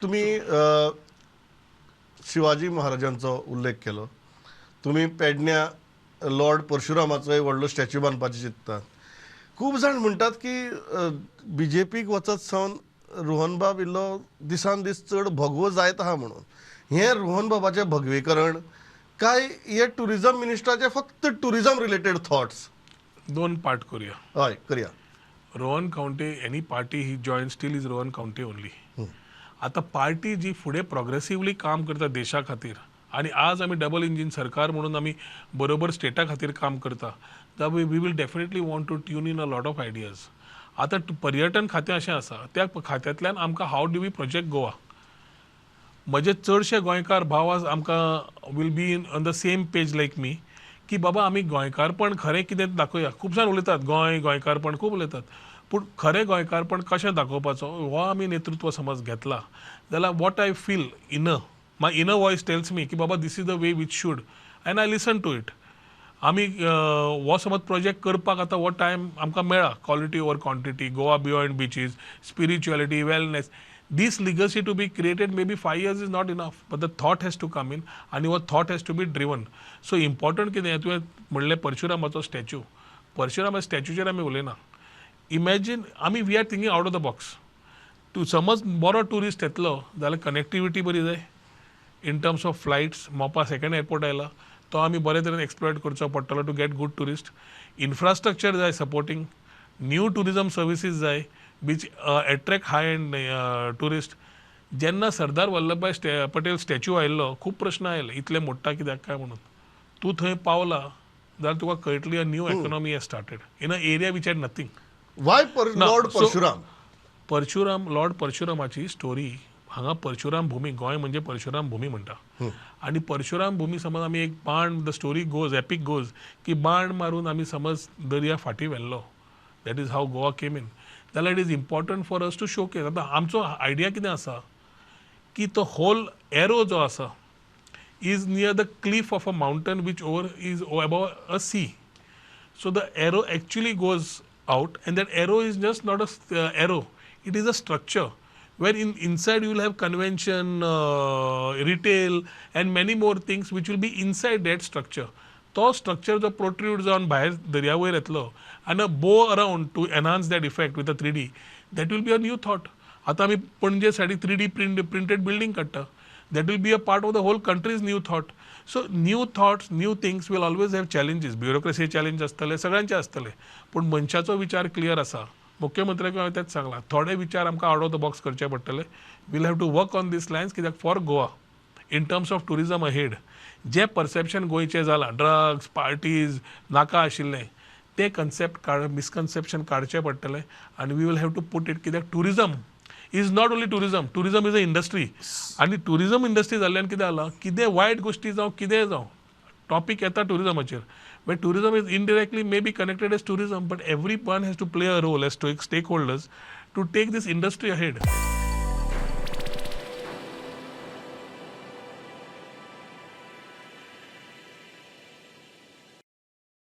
तुमी शिवाजी महाराजांचो उल्लेख केलो, तुमी पेडण्या लॉर्ड परशुरामाचोय व्हडलो स्टॅच्यू बांदपाचें चिंततात. खूब जाण म्हणटात की बीजेपीक वचत सावन रोहनबाब इल्लो दिसान दीस चड भगवो जायत आहा म्हणून. हें रोहनबाबाचें भगवीकरण काय हे टुरिजम मिनिस्टराचे फक्त टुरिजम रिलेटेड थॉट्स? दोन पार्ट करूया. हय, करया. Rohan Khaunte, any party he join, still is Rohan Khaunte only. आतां पार्टी जी फुडें प्रोग्रेसिवली काम करता देशा खातीर आनी आज आमी डबल इंजीन सरकार म्हणून आमी बरोबर स्टेटा खातीर काम करता, we will definitely want to tune in a lot of ideas. आतां पर्यटन खातें अशें आसा, त्या खात्यांतल्यान आमकां how do we project Goa. म्हजे चडशे गोंयकार भाव आज आमकां will be in on the same page like me की बाबा आमी गोंयकारपण खरें कितें दाखोवया. खूब जाण उलयतात गोंय गोंयकारपण खूब उलयतात, पूण खरें गोंयकारपण कशें दाखोवपाचो हो आमी नेतृत्व समज घेतला जाल्यार what I feel in my inner voice tells me की बाबा this is the way which should and I listen to it. आमी हो समज प्रोजेक्ट करपाक आतां हो टायम आमकां मेळ्ळा. Quality over quantity, Goa beyond beaches, spirituality, wellness, this legacy to be created maybe 5 years is not enough, but the thought has to come in आनी हो thought has to be driven. So important कितें तुवें म्हणलें परशुरामाचो statue, परशुरामा स्टॅच्यूचेर आमी उलयना. Imagine आमी we are thinking out of the box. तूं समज बरो ट्युरिस्ट येतलो जाल्यार कनेक्टिविटी बरी जाय in terms of flights. Mopa second airport आयला, तो आमी बरे तरेन एक्सप्लॉयट करचो पडटलो to get good tourist. Infrastructure जाय सपोर्टींग, न्यू ट्युरिजम सर्विसीस जाय which attract high end tourist. जेन्ना सरदार वल्लभभाई पटेल स्टॅच्यू आयिल्लो खूब प्रश्न आयले इतले मोडटा कित्याक काय म्हणून. तूं थंय पावला जाल्यार तुका कळटली a new economy has started in a area which had nothing. Why Lord Parshuram? Parshuram, Lord परशुरामाची story हांगा परशुराम भूमी, गोंय म्हणजे परशुराम भूमी म्हणटा. आनी परशुराम भूमी समज आमी एक बाण, the story goes, epic goes की बाण मारून आमी समज दर्या फाटीं व्हेल्लो, that is how Goa came in. जाल्यार it is important for us to showcase. आतां आमचो आयडिया कितें आसा की तो होल एरो जो आसा is near the cliff of a mountain which over is above a sea. So the arrow actually goes out, and that arrow is just not a arrow, it is a structure where in inside you will have convention, retail and many more things which will be inside that structure. तो structure जो protrude जावन भायर दर्या वयर येतलो आनी a bow around to enhance that effect with a 3D, that will be a new thought. आतां आमी पणजे सायडीक 3D printed building काडटा, that will be a part of the whole country's new thought. So new thoughts, new things will always have challenges. Bureaucracy challenge आसतले, सगळ्यांचे आसतले, पूण मनशाचो विचार क्लियर आसा. मुख्यमंत्र्याक हांवें तेंच सांगलां, थोडे विचार आमकां आवट ऑफ the box करचे पडटले. We'll have to work on these lines कित्याक for Goa in terms of tourism ahead जें परसेप्शन गोंयचें जालां, ड्रग्स, पार्टीज नाका आशिल्लें, तें कन्सेप्ट काड मिसकन्सेप्शन काडचें पडटलें आनी we will have to put it कित्याक tourism is not only tourism, tourism is a industry. आनी टुरिजम इंडस्ट्री जाल्ल्यान कितें जालां, कितें वायट गोश्टी जावं कितेंय जावं टॉपीक येता टुरिजमाचेर. But tourism is indirectly may be connected as tourism, but everyone has to play a role as stakeholders to take this industry ahead.